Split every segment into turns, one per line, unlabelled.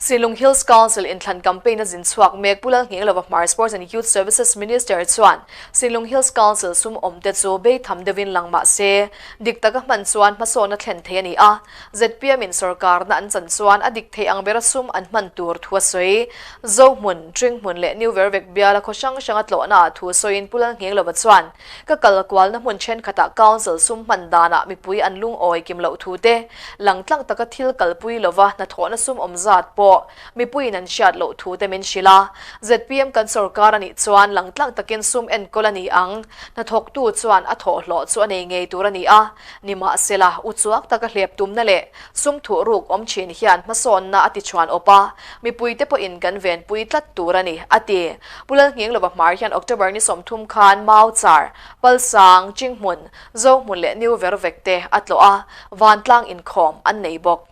Sinlung Hills Council inthlan campaign a zin chhuak mek Pu Lalnghinglova Hmar Sports and Youth Services Minister chuan Sinlung Hills Council sum awm te chu bei tham deuhin lang mah se dik taka hman chuan hmasawnna thlen thei a ni a, zpm in sorkarna an chan chuan a dik thei ang bera sum an hman tur thu a sawi. Zohmun, Tringhmun leh New Vervek biala khaw hrang hranga tlawhna ah thu sawiin Pu Lalnghinglova chuan Ka kal kualna hmun thenkhatah Council sum hman danah mipui an lungawi kim loh thu te, langtlang taka thil kalpui lova hnathawhna sum awm zat pawh mipuiin an hriat loh thu te min hrilh a. Zpm kan sorkar a nih chuan langtlang takin sum enkawl a ni ang. Hnathawktu chuan a thawhhlawh chu a nei ngei tur a ni a. Nimahsela, uchuak taka hlep tumna leh sum thuhruk awm thin hian hmasawnna a tichhuan awp a, mipuite pawhin kan venpui tlat tur a ni, a ti. Pu Lalnghinglova hmar hian October ni 30 khan Mau Char, Palsang, Chinghmun, Zohmun leh New Vervek te a tlawh a, vantlang inkhawm an nei bawk.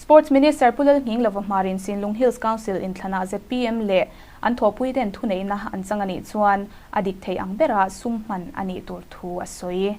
Sports Minister Pu Lalnghinglova hmarin Sinlung Hills Council inthlanah zpm leh an thawhpuiten thuneihna an chang a nih chuan a dik thei ang bera sum hman a nih tur thu a sawi.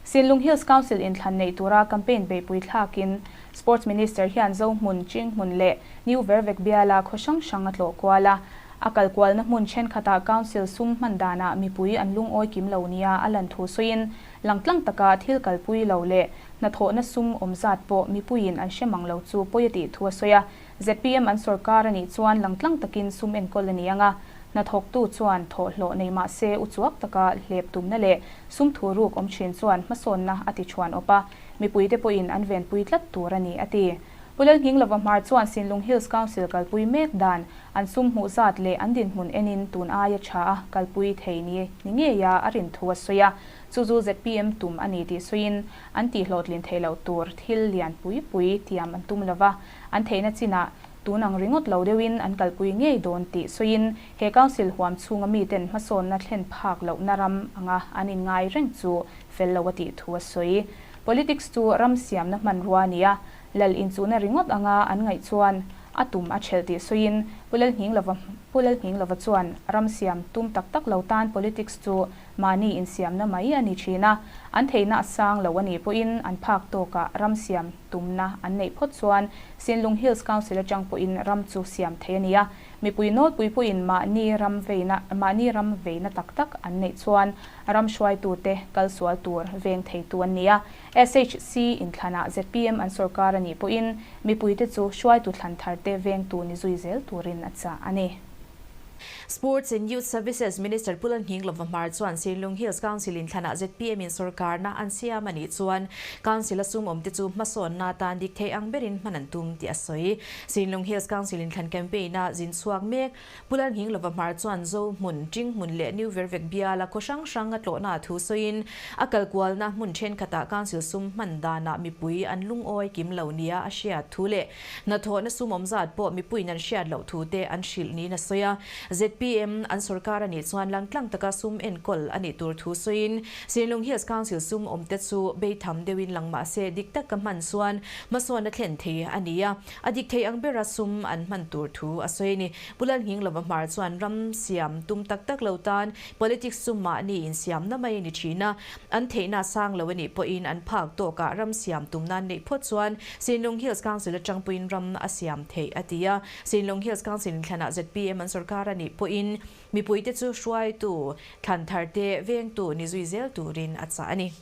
Sinlung Hills Council inthlan neih tura campaign beihpui thlakin Sports Minister hian Zohmun, Chinghmun leh New Vervek biala khaw hrang hrang a tlawh kual a. A kal kualna hmun thenkhatah Council sum hman danah mipui an lungawi kim lo nia a lan thu sawiin langtlang taka thil kalpui lo leh hnathawhna sum awm zat pawh mipuiin an hre mang lo chu pawi a tih thu a sawi a. Zpm an sawrkar a nih chuan langtlang takin sum enkawl a ni ang a, hnathawktu chuan thawhhlawh nei mah se uchuak taka hlep tumna leh sum thu ruk awm thin chuan hmasawnna a ti thuan awp a, mipuite pawhin an venpui tlat tur a ni, a ti. Pu Lalnghinglova Hmar chuan Sinlung Hills Council kalpui mek dan, an sum hmuh zat leh an dinhmun enin tun aia tha a kalpui thei ni ni ngeia a rin thu a sawi a, chu chu zpm tum a ni tih sawiin an tihhlawhtlin theih loh tur thil lian pui pui tiam an tum lova, An theihna chinah tun ang ringawt lo deuhin an kalpui ngei dawn tih sawiin he Council huam chhunga miten hmasawnna thlen phak lohna ram anga an inngai reng chu fel lo a tih thu a sawi. Politics chu ram siamna hmanrua a ni a, lal inchuhna ringawt anga an ngaih chuan a tum a thelh tih sawiin Pu Lalnghinglova Pu Lalnghinglova chuan ram siam tum tak tak lo tan politics chu Mahni insiamna mai a ni thin a, an theihna a sang lo a nih pawhin an phak tawkah ram siam tumna an neih phawt chuan Sinlung Hills Council atang pawhin ram chu siam theih a ni a, mipui nawlpui pawhin mahni ram veina mahni ram veina tak tak an neih chuan ram hruaitute kal sual tur veng theitu an ni a. SHC inthlanah zpm an sawrkar a nih pawhin mipuite chu hruaitu thlan tharte vengtu ni zui zel turin a chah a ni.
Sports and Youth Services Minister Pu Lalnghinglova Hmar chuan Sinlung Hills Council in thlanah zpm in sorkarna an siam a nih chuan Council a sum awmte chu hmasawnna atan dik thei ang berin hman an tum tih a sawi. Sinlung Hills Council in thlan campaign a zin chhuak mek. Pu Lalnghinglova Hmar chuan Zohmun, Ṭinghmun leh New Vervek biala khaw hrang hrang a tlawhna thu sawiin a kal kualna hmun ṭhenkhatah Council sum hman danah mipui an lungawi kim lo nia a hriat thu leh Hnathawhna sum awm zat pawh mipuiin an hriat loh thu te an hrilh niin a sawi a. Zpm an sorkar a nih chuan langtlang taka sum enkawl a nih tur thu sawiin Sinlung Hills Council sum awm te chu beitham deuhin lang mah se dik taka hman chuan hmasawnna thlen thei a ni a, a dik thei ang bera sum an hman tur thu a sawi a ni. Pu Lalnghinglova Hmar chuan ram siam tum tak tak lo tan politics sum mahni insiamna mai a ni thin a, An theihna sang lo a nih pawhin an phak tawkah ram siam tum nan neih phawt chuan Sinlung Hills Council atangpuiin ram a siam theih a ti a. Sinlung Hills Council inthlanah zpm an sorkar a nih pawhin mipuite chu hruaitu, thlan tharte, vengtu ni zui zel turin a chah a ni.